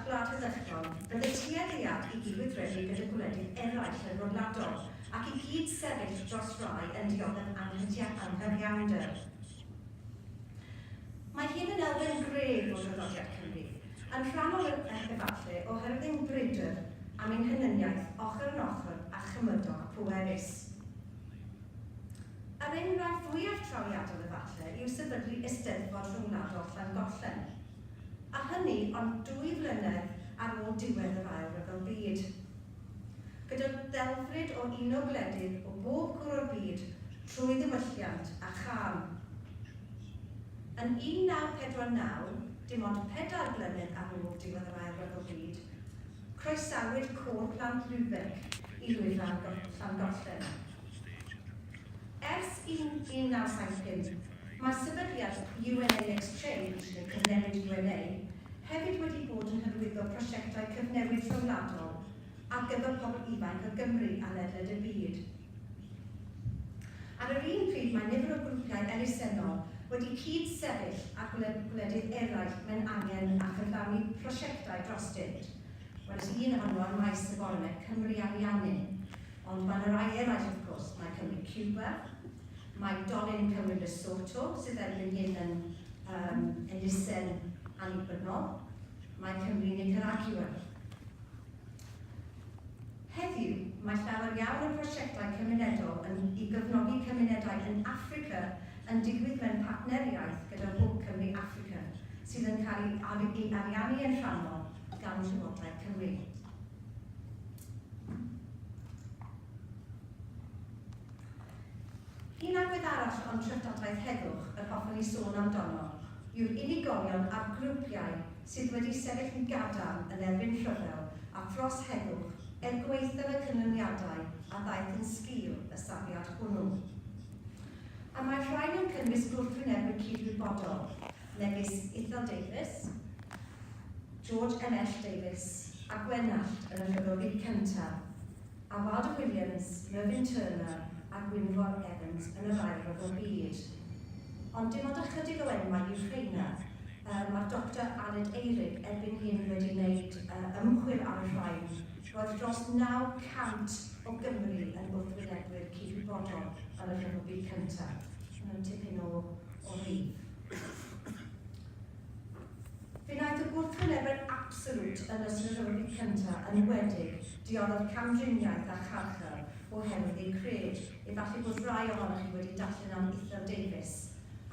gwlad heddychlon fydd y tueddiad i gydweithredu gyda gwledydd eraill yn ryngwladol ac i gyd-sefyll dros rai yn dioddef anghyfiawnder. Mae hyn yn elfen gref o draddodiad Cymru, yn rhannol efallai oherwydd ein brwydr am ein hunaniaeth ochr yn ochr â chymydog pwerus. Yr enghraifft fwyaf trawiadol efallai yw sefydlu Eisteddfod Rhyngwladol Llangollen, a hynny ond dwy flynedd ar ôl diwedd yr Ail Ryfel Byd. Gyda delfryd o uno gwledydd o bob cwr o'r byd trwy ddiwylliant a chân. Yn 1949, dim ond pedair blynedd ar ôl diwedd yr Ail Ryfel Byd, croesawyd Côr Plant Lübeck i lwyfan Llangollen. Ers 1975, mae sefydliad UNA Exchange, neu Cyfnewid UNA, hefyd wedi bod yn hyrwyddo prosiectau cyfnewid rhyngwladol ar gyfer pobl ifanc o Gymru a ledled y byd. Ar yr un pryd mae nifer o grwpiau elusennol wedi cyd-sefyll â gwledydd eraill mewn angen a chyflawni prosiectau drostynt. Weles i un ohonyn nhw ar maes y bore 'ma, Cymru Ariannin. Ond mae 'na rai eraill wrth gwrs, mae Cymru Cuba, mae Dolin Cymru Lesotho, sydd erbyn hyn yn um, elusen annibynnol, mae Cymru Nicaragua. Heddiw, mae llawer iawn o brosiectau cymunedol yn i gefnogi cymunedau yn Affrica yn digwydd mewn partneriaeth gyda Hwb Cymru Affrica, sydd yn cael ei ariannu yn rhannol gan Llywodraeth Cymru. Un agwedd arall o'n treftadaeth heddwch yr hoffwn i sôn amdano yw'r unigolion a'r grwpiau sydd wedi sefyll yn gadarn yn erbyn rhyfel a thros heddwch er gwaethaf y canlyniadau a ddaeth yn sgil y safiad hwnnw. A mae'r rhain yn cynnwys gwrthwynebwyr cydwybodol, megis Ithel Davies, George M. L. Davies a Gwenallt yn y Rhyfel Byd Cyntaf, a Waldo Williams, Mervyn Turner a Gwynfor Evans yn yr Ail Ryfel Byd. Ond dim ond ychydig o enwau yw'r rheina. Mae'r Doctor Aled Eirug erbyn hyn wedi wneud ymchwil ar y rhain. Roedd dros 900 o Gymry yn wrthwynebwyr cydwybodol yn y Rhyfel Byd Cyntaf. Hwnnw'n tipyn o, o rif. Fe wnaeth y gwrthwynebwyr absoliwt yn ystod y Rhyfel Byd Cyntaf, yn enwedig, dioddef camdriniaeth a charchar oherwydd eu cred. Efallai bod rhai ohonoch chi wedi darllen am Ithel Davies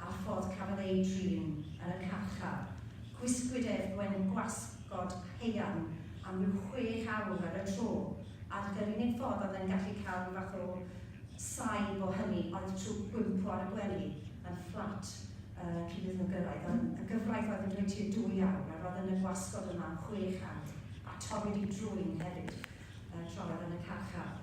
a'r ffordd cafodd ei drin yn y carchar. Gwisgwyd ef mewn gwasgod haearn am ryw chwech awr ar y tro, ac yr unig ffordd oedd e'n gallu cael rhyw fath o saib o hynny oedd trwy gwympo ar y gwely yn fflat. cyn iddyn nhw gyrraedd, ond y gyfraith oedd yn dweud tua dwy awr, a roedd yn y gwasgod yma am 6 awr, a torrwyd ei drwyn hefyd tra oedd yn y carchar.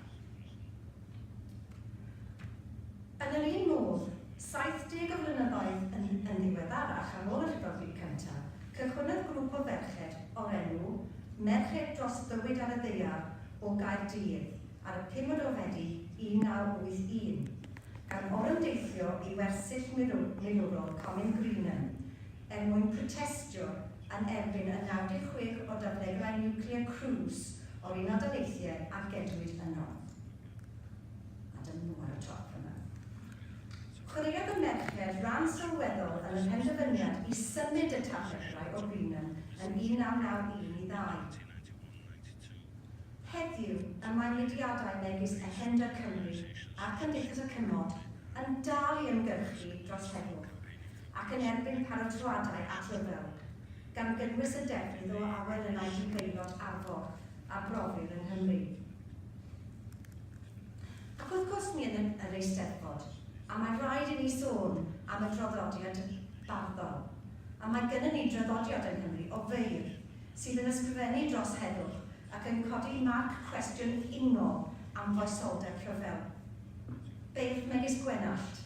Yn yr un modd, 70 o flynyddoedd yn, yn ddiweddarach ar ôl y Rhyfel Byd Cyntaf, cychwynnodd grŵp o ferched o'r enw Merched Dros Fywyd ar y Ddaear o Gaerdydd ar y 5 o Fedi 1981, gan orymdeithio i wersyll milwrol Comin Greenham er mwyn protestio yn erbyn y 96 o daflegrau niwclear Cruise o'r Unol Daleithiau a gedwid yno. A dyma nhw ar y top yna. Chwaraeodd y merched ran sylweddol yn y penderfyniad i symud y taflegrau o Greenham yn 1991 i ddau. Heddiw, y mae mudiadau megis Agenda Cymru a Chymdeithas y Cymod yn dal i ymgyrchu dros heddwch ac yn erbyn paratoadau at ryfel, gan gynnwys y defnydd o awyrennau di-beilot arfog a brofir yng Nghymru. Ac wrth gwrs ni yn yr Eisteddfod, a mae rhaid i ni sôn am y draddodiad barddol. A mae gynnon ni draddodiad yng Nghymru o feirdd sydd yn ysgrifennu dros heddwch ac yn codi marc cwestiwn ingol am foesoldeb rhyfel. Beirdd megis Gwenallt,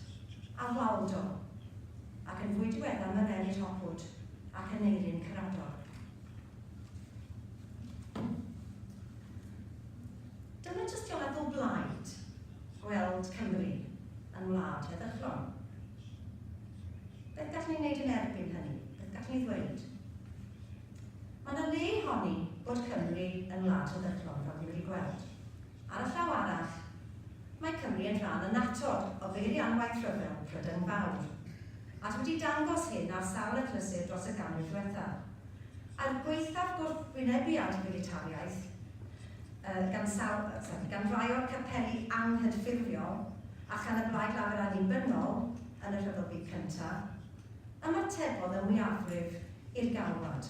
a Waldo, ac yn fwy diweddar Mererid Hopwood ac Aneirin Karadog. Dyma tystiolaeth o blaid gweld Cymru yn wlad heddychlon. Beth gallwn ni wneud yn erbyn hynny? Beth gallwn ni ddweud? Mae yna le i honni bod Cymru yn wlad heddychlon, fel ni wedi gweld. Ar y llaw arall, mae Cymru yn rhan annatod o beirianwaith rhyfel Prydain Fawr, a dwi wedi dangos hyn ar sawl achlysur dros y ganrif ddiwethaf. Er gwaethaf gwrthwynebiad militariaeth gan sawl, sorry, gan rai o'r capeli anghydffurfiol a chan y Blaid Lafur Annibynnol yn y Rhyfel Byd Cyntaf, ymatebodd y mwyafrif i'r galwad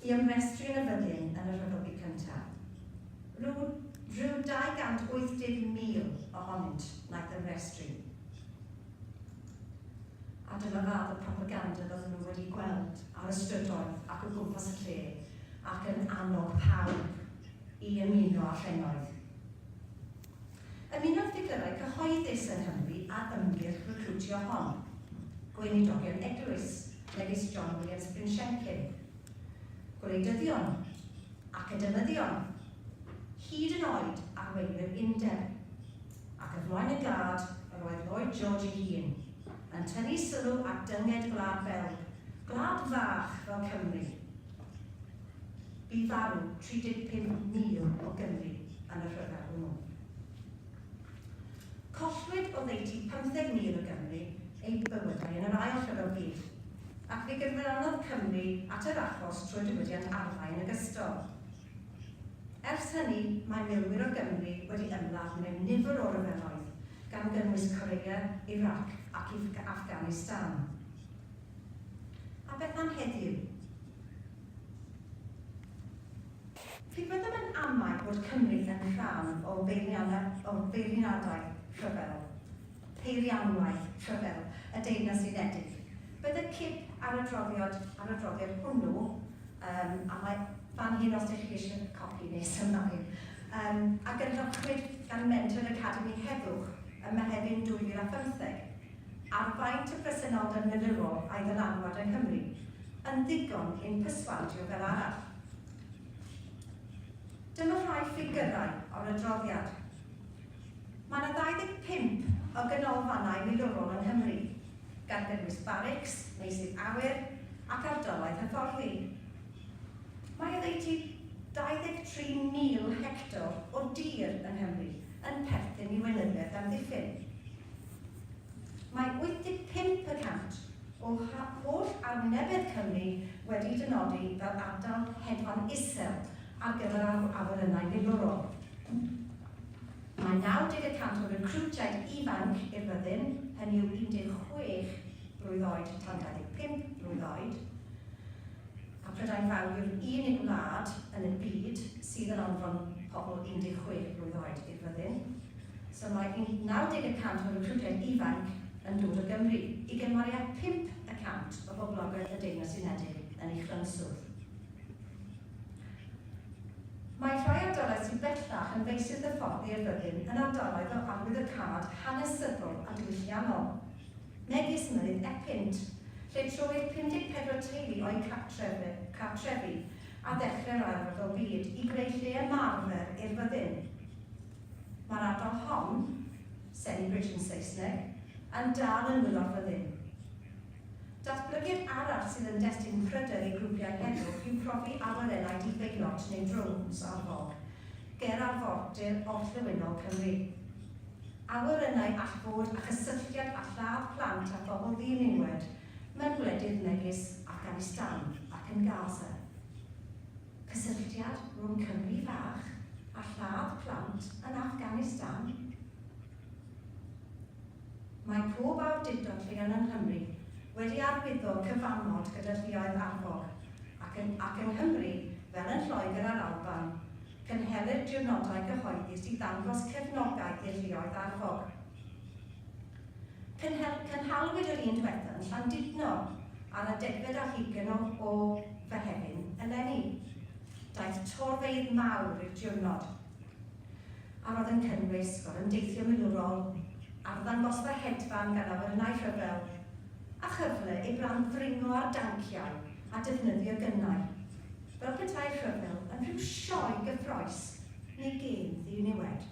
i ymrestru yn y fyddin yn y Rhyfel Byd Cyntaf. Rhyw, rhyw 280,000 ohonynt wnaeth ymrestru. A dyma fath o propaganda fydden nhw wedi gweld ar y strydoedd ac o gwmpas y lle ac yn annog pawb i ymuno â llengoedd. Ymunodd ffigyrau cyhoeddus yng Nghymru â'r ymgyrch recriwtio hon, gweinidogion eglwys, megis John Williams Brynsiencyn, gwleidyddion, academyddion, hyd yn oed arweinwyr undeb. Ac ar flaen y gad yr oedd Lloyd George ei hun, yn tynnu sylw at dynged Gwlad Belg, gwlad fach fel Cymru. Bu farw 35,000 o Gymry yn y rhyfel hwnnw. Collwyd oddeutu 15,000 o Gymry eu bywydau yn yr Ail Rhyfel Byd, ac fe gyfrannodd Cymru at yr achos trwy'r diwydiant arfau yn ogystal. Ers hynny, mae milwyr o Gymru wedi ymladd mewn nifer o ryfeloedd, gan gynnwys Corea, Irac ac Afghanistan. A beth am heddiw? Pe byddem yn amau bod Cymru yn rhan o beirianadaeth rhyfel, peirianwaith rhyfel y Deyrnas Unedig, bydde cip ar adroddiad ar adroddiad hwnnw, um, a mae fan hyn os ydych chi eisiau copi nes ymlaen, um, a gynhyrchwyd gan Menter Academi Heddwch ym Mehefin 2015, ar faint y presenoldeb milwrol a'i ddylanwad yng Nghymru, yn ddigon i'm perswadio fel arall. Dyma rhai ffigyrau o'r adroddiad. Mae yna 25 o ganolfannau milwrol yng Nghymru, gan gynnwys barics, meysydd awyr ac ardaloedd hyfforddi. Mae oddeutu 23,000 hector o dir yng Nghymru yn perthyn i Weinyddiaeth Amddiffyn. Mae 85 y cant o holl arwynebedd Cymru wedi dynodi fel ardal hedfan isel ar gyfer awyrennau milwrol. Mae 90 y cant o recriwtiaid ifanc i'r fyddin, hynny yw 16 blwydd oed tan 25 blwydd oed, a Prydain Fawr yw'r unig wlad yn y byd sydd yn anfon pobl 16 blwydd oed i'r fyddin. So mae 90 y cant o recriwtiaid ifanc yn dod o Gymru, i gymharu â 5 y cant o boblogaeth y Deyrnas Unedig yn ei chrynswth. Mae rhai ardaloedd sydd bellach yn feysydd hyfforddi i'r fyddin yn ardaloedd o arwyddocâd hanesyddol a diwylliannol, megis Mynydd Epynt, lle trowyd 54 teulu o'u cartrefi ar ddechrau'r Ail Ryfel Byd i greu lle ymarfer i'r fyddin. Mae'r ardal hon, Sennybridge yn Saesneg, yn dal yn nwylo'r fyddin. Datblygiad arall sydd yn destun pryder i grwpiau heddwch yw profi awyrennau di-beilot neu drones arfog ger arfordir orllewinol Cymru. Awyrennau all fod â chysylltiad â lladd plant a phobl ddi-niwed mewn gwledydd megis Afghanistan ac yn Gaza. Cysylltiad rhwng Cymru fach a lladd plant yn Afghanistan? Mae pob awdurdod lleol yng Nghymru wedi arwyddo cyfamod gyda lluoedd arfog, ac yn ac yng Nghymru, fel yn Lloegr a'r Alban, cynhelir diwrnodau cyhoeddus i ddangos cefnogaeth i'r lluoedd arfog. Cynhel, cynhalwyd yr un diwetha yn Llandudno ar y degfed ar hugain o, o Fehefin eleni. Daeth torfeydd mawr i'r diwrnod, a roedd yn cynnwys gorymdeithio milwrol, arddangosfa hedfan gan awyrennau rhyfel, a chyfle i blant ddringo ar danciau a defnyddio gynnau, fel petai rhyfel yn rhyw sioe gyffrous neu gêm ddiniwed.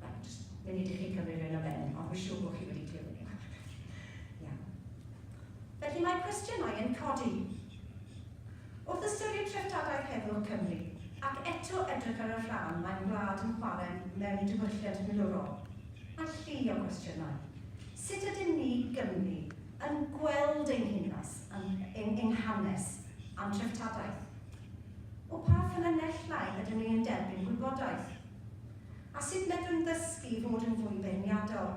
Right, jyst munud i chi cymryd rhain o ben, ond fi'n siŵr bod chi wedi clywed. cwestiynau yn codi. Wrth ystyried treftadaeth heddwch Cymru, ac eto edrych ar y rhan mae'n gwlad yn chwarae mewn diwylliant milwrol, mae llu o gwestiynau. Sut ydym ni, Gymry, yn gweld ein hunas, ein, ein hanes a'n treftadaeth? O pa ffynonellau ydym ni yn derbyn gwybodaeth? A sut medrwn ddysgu i fod yn fwy beirniadol?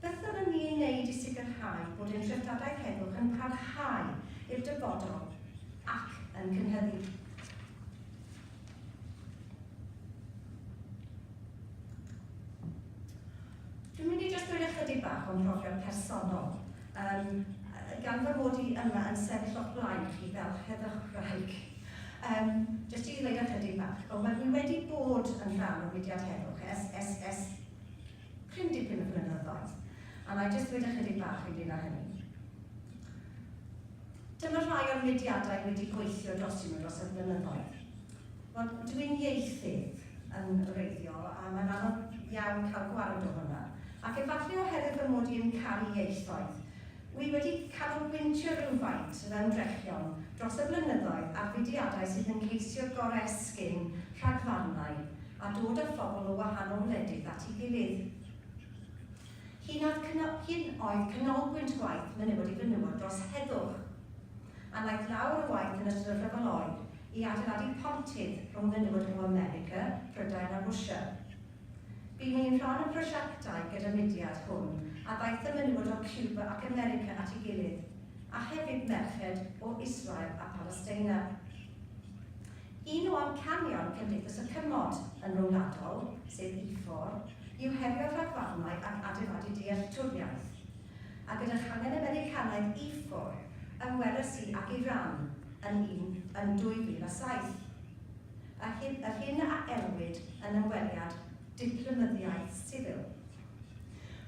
Beth ddylwn ni ei wneud i sicrhau bod ein treftadaeth heddwch yn parhau i'r dyfodol ac yn cynhyddu? Dwi'n mynd i jyst dweud ychydig bach o'n profiad personol. Um, gan fy mod i yma yn sefyll o'ch blaen chi fel heddychwraig, um, jyst i ddweud ychydig bach, ond mae dwi wedi bod yn rhan o mudiad heddwch ers, ers, ers cryn dipyn o flynyddoedd, a na i jyst ddweud ychydig bach ynglyn â hynny. Dyma rhai o'r mudiadau wedi gweithio dros nhw dros y blynyddoedd. Wel, dwi'n ieithydd yn wreiddiol a mae'n anodd iawn cael gwared o hwnna. Ac efallai oherwydd fy mod i yn caru ieithoedd, wi wedi canolbwyntio rhywfaint fy ymdrechion dros y blynyddoedd ar fudiadau sydd yn ceisio goresgyn rhagfarnau a dod â phobl o wahanol wledydd at ei gilydd. Hyn oedd, hyn oedd canolbwynt gwaith Menywod i Fenywod dros Heddwch, a wnaeth lawer o waith yn ystod y Rhyfel Oer i adeiladu pontydd rhwng menywod o America, Prydain a Rwsia. Bu ni'n rhan o brosiectau gyda mudiad hwn a ddaeth â menywod o Cuba ac America at ei gilydd, a hefyd merched o Israel a Palesteina. Un o amcanion Cymdeithas y Cymod yn ryngwladol, sef IFOR, yw herio rhagfarnau ac adeiladu dealltwriaeth. A gyda changen Americanaidd IFOR, ymweles i ag Iran yn un yn 2007. A hyn, yr hyn a elwid yn ymweliad diplomyddiaeth sifil.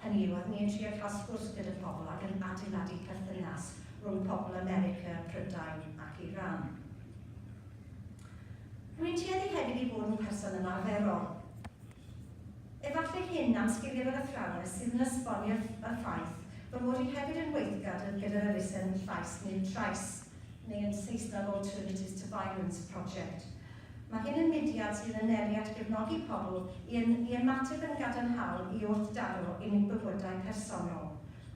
Hynny yw, oeddwn i yn trio cael sgwrs gyda pobl ac yn adeiladu perthynas rhwng pobl America, Prydain ac Iran. Rwy'n tueddu hefyd i fod yn person ymarferol. Efallai hyn am sgiliau fel athrawes sydd yn esbonio y ffaith fy mod i hefyd yn weithgar gyda'r elusen Llais Nid Trais, neu yn Saesneg Alternatives to Violence Project. Mae hyn yn mudiad sydd yn anelu at gefnogi pobl i i ymateb yn gadarnhaol i wrthdaro unig bywydau personol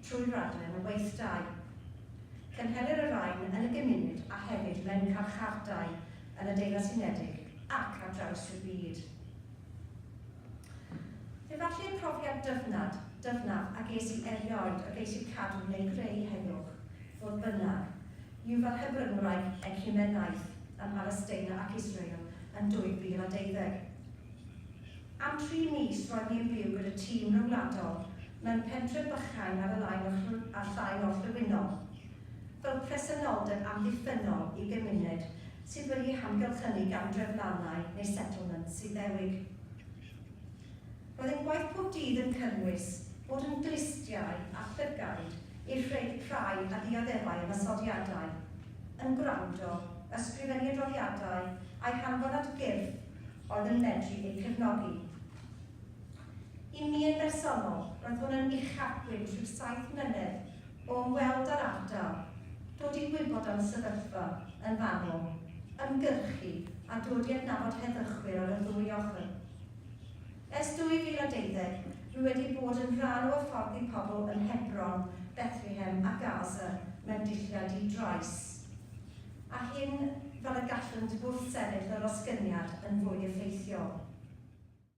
trwy raglen o weithdai. Cynhelir y rhain yn y gymuned a hefyd mewn carchardai yn y Deyrnas Unedig ac ar draws y byd. Efallai'r profiad dyfnad, dyfnaf a ges i erioed o geisio cadw neu greu heddwch, fodd bynnag, yw fel hebryngwraig eciwmenaidd ym Mhalesteina ac Israel yn 2012. Am dri mis roedd ni'n byw gyda tîm ryngwladol mewn pentref bychain ar y lain a llain orllewinol, fel presenoldeb amddiffynnol i gymuned sydd wedi'i hamgylchynu gan dreflannau neu settlements Iddewig. Roedd ein gwaith pob dydd yn cynnwys bod yn glustiau a llygaid i'r rhai a ddioddefai ymosodiadau, yn gwrando, ysgrifennu adroddiadau a'u hanfon at gyrff oedd yn medru eu cefnogi. I mi yn bersonol, roedd hwn yn uchafbwynt rhyw saith mlynedd o ymweld â'r ardal, dod i wybod am y sefyllfa yn fanwl, ymgyrchu a dod i adnabod heddychwyr ar y ddwy ochr. Ers 2012, rwy wedi bod yn rhan o hyfforddi pobl yn Hebron, Bethlehem a Gaza mewn dulliau di-drais, a hyn fel y gallent wrthsefyll yr osgyniad yn fwy effeithiol.